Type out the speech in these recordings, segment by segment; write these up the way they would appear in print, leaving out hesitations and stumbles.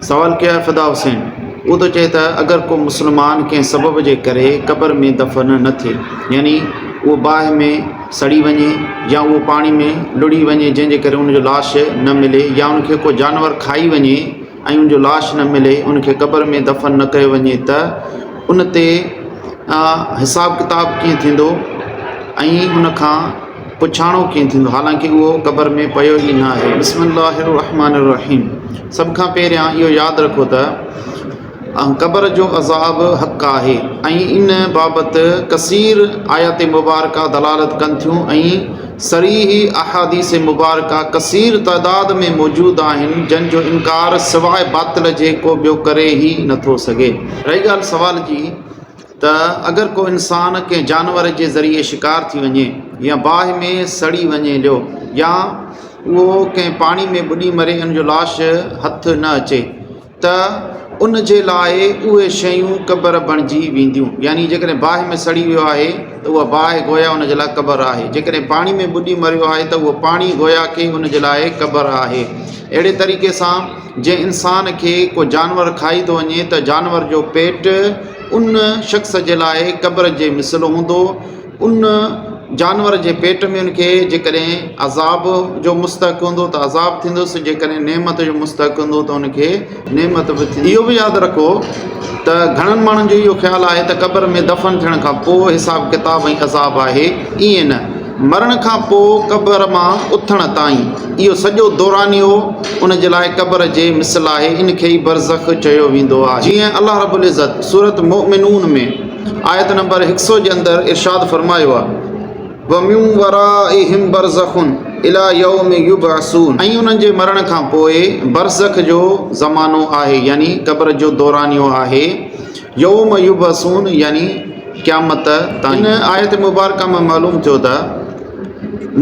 سوال ڪيو آهي فدا حسين اهو ٿو چئي ته اگر ڪو مسلمان ڪنهن سبب جي ڪري قبر ۾ دفن نه ٿئي يعني اهو باهه ۾ سڙي وڃي يا اهو پاڻي ۾ لڙهي وڃي جنهن جي ڪري ان جو لاش نه ملي يا ان کي ڪو جانور کائي وڃي ۽ ان جو لاش نه ملي ان کي قبر ۾ دفن نه ڪيو وڃي ته ان تي حساب ڪتاب ڪيئن ٿيندو ۽ ان کان پڇاڻو ڪيئن ٿيندو حالانڪه اهو قبر ۾ پيو ئي نه آهي. بسم الله الرحمٰن الرحيم سڀ کان پهريان اهو ياد رکو ته قبر جو عذاب حق آهي ۽ ان بابت ڪثير آيات مبارڪه دلالت ڪن ٿيون ۽ صريح احاديث مبارڪه ڪثير تعداد ۾ موجود آهن جن جو انڪار سواء باطل جي ڪو ٻيو ڪري ئي نٿو سگهي. رهي ڳالهه سوال جي ته اگر ڪو انسان ڪنهن جانور جي ذريعي شڪار ٿي وڃي يا باهه ۾ سڙي وڃي ليو يا اهو ڪنهن پاڻي ۾ ٻڏي مري ان جو لاش هٿ نه اچي ته ان جي لاء اهي شيون قبر بڻجي وينديون يعني جيڪڏهن باهه ۾ سڙي ويو آهي ته اها باهه گويا ان جي لاء قبر آهي جيڪڏهن پاڻي ۾ ٻڏي مريو آهي ته اهو پاڻي گويا ڪي ان جي لاء قبر آهي اهڙي طريقي سان جنهن انسان کي ڪو جانور کائي ٿو وڃي ته جانور جو پيٽ ان شخص جي لاء قبر جي مثل هوندو. ان جانور جي پيٽ ۾ ان کي جيڪڏهن عذاب جو مستحق هوندو ته عذاب ٿيندس، جيڪڏهن نعمت جو مستحق هوندو ته ان کي نعمت به ٿيندي. اهو به ياد رکو ته گهڻن ماڻهن جو اهو خيال آهي ته قبر ۾ دفن ٿيڻ کان پوء حساب ڪتاب ۽ عذاب آهي. ائين نه. مرڻ کان پوء قبر مان اٿڻ تائين اهو سڄو دورانيو ان جي لاء قبر جي مثل آهي، ان کي ئي برزخ چيو ويندو آهي. جيئن الله رب العزت سورة مؤمنون ۾ آيت نمبر هڪ سؤ جي اندر ارشاد فرمايو آهي، ومن ورائهم برزخ الي يوم يبعثون ۽ انهن جي مرڻ کان پوء برزخ جو زمانو آهي يعني قبر جو دورانيو آهي، يوم يبعثون يعني قيامت تائين. ان آيت مبارڪه مان معلوم ٿيو ته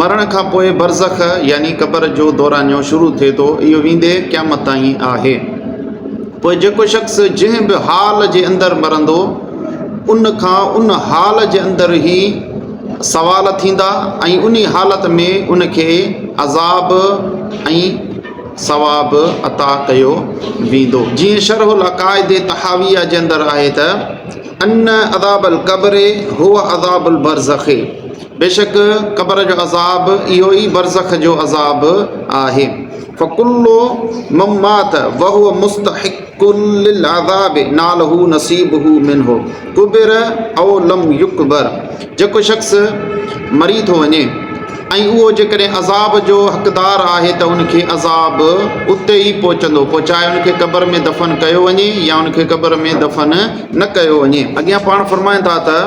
مرڻ کان پوء برزخ يعني قبر جو دورانيو شروع ٿئي ٿو، اهو ويندي قيامت تائين آهي. پوء جيڪو شخص جنهن به حال جي اندر مرندو، ان کان ان حال جي اندر ئي سوال ٿيندا ۽ انهي حالت ۾ ان کي عذاب ۽ ثواب عطا ڪيو ويندو. جيئن شرح العقائد طحاويه جي اندر آهي ته. ان عذاب القبر هو عذاب البرزخ بيشڪ قبر جو عذاب اهو ئي برزخ جو عذاب آهي فڪل من مات وهو مستحق للعذاب ناله نصيبه منه قبر او لم يقبر جيڪو شخص مري ٿو وڃي ۽ اهو جيڪڏهن عذاب جو حقدار آهي ته ان کي عذاب اتي ئي پهچندو، پوء چاهي ان کي قبر ۾ دفن ڪيو وڃي يا ان کي قبر ۾ دفن نه ڪيو وڃي. اڳيان پاڻ فرمائن ٿا ته،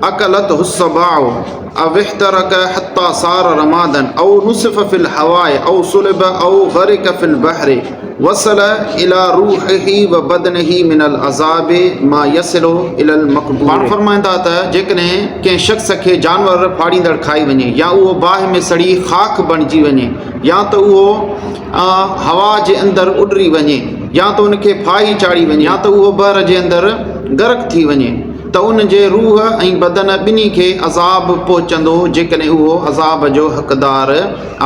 اڪلته السباع او احترق حتي صار رمادا او نسف في الهواء او صلب او غرق في البحر وصل الي روحه وبدنه من العذاب ما يصل الي المقبور. پاڻ فرمائن ٿا ته جيڪڏهن ڪنهن شخص کي جانور ڦاڙيندڙ کائي وڃي يا اهو باهه ۾ سڙي خاڪ بڻجي وڃي يا ته اهو هوا جي اندر اڏري وڃي يا ته ان کي ڦاهي چاڙهي وڃي يا ته اهو بحر جي اندر غرق ٿي وڃي ته ان جي روح ۽ بدن ٻنهي کي عذاب پهچندو جيڪڏهن اهو عذاب جو حقدار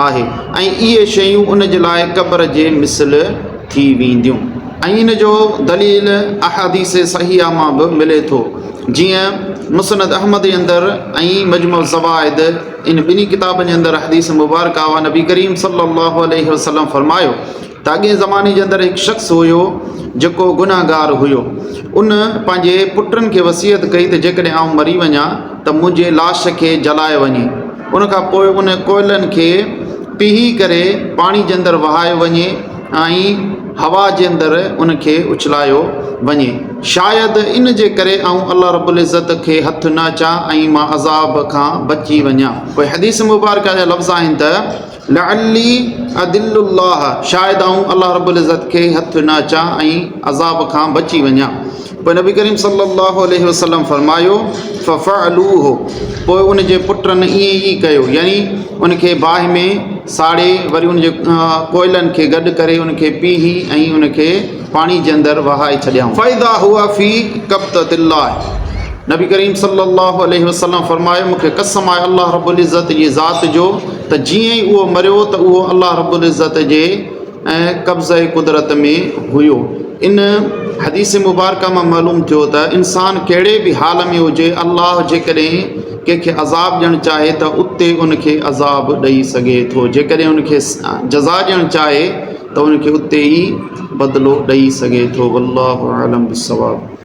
آهي ۽ اهي شيون ان جي لاء قبر جي مثل ٿي وينديون. ۽ ان جو دليل احاديث صحيحه مان به ملي ٿو جيئن مسند احمد جي اندر ۽ مجمع الزوائد ان ٻنهي ڪتابن جي اندر حديث مبارڪه آهي نبي ڪريم صلي الله عليه وسلم فرمايو ته اڳئين زماني جي اندر هڪ شخص هيو جيڪو گنهگار هيو ان پنهنجي پٽن کي وصيت ڪئي ته جيڪڏهن آئون مري وڃان ته منهنجي لاش کي جلايو وڃي ان کان پوء ان ڪوئلن کي پيهي ڪري پاڻي جي اندر وهايو وڃي ۽ هوا جي اندر ان کي اڇلايو وڃي شايد ان جي ڪري آئون الله رب العزت کي هٿ نه اچان ۽ مان عذاب کان بچي وڃان. پوء حديث مبارڪه جا لفظ آهن ته لعلي ادل الله شايد آئون الله رب العزت کي هٿ نه اچان ۽ عذاب کان بچي وڃان. پوء نبي ڪريم صلي الله عليه وسلم فرمايو، ففعلوه پوء ان جي پٽن ائين ئي ڪيو يعني ان کي باهه ۾ ساڙي وري ان جي ڪوئلن کي گڏ ڪري ان کي پيهي ۽ ان کي پاڻي جي اندر وهائي ڇڏيائون. فاذا هو في قبضة الله نبي ڪريم صلي الله عليه وسلم فرمايو، مون کي قسم آهي الله رب العزت جي ذات جو ته جيئن ئي اهو مريو ته اهو الله رب العزت جي. ۽ قبضه قدرت ۾ هيو. ان حديث مبارڪه مان معلوم ٿيو ته انسان ڪهڙي به حال ۾ هجي الله جيڪڏهن ڪنهن کي عذاب ڏيڻ چاهي ته اتي ان کي عذاب ڏئي سگهي ٿو جيڪڏهن ان کي جزا ڏيڻ چاهي ته ان کي اتي ئي بدلو ڏئي سگهي ٿو والله اعلم بالصواب.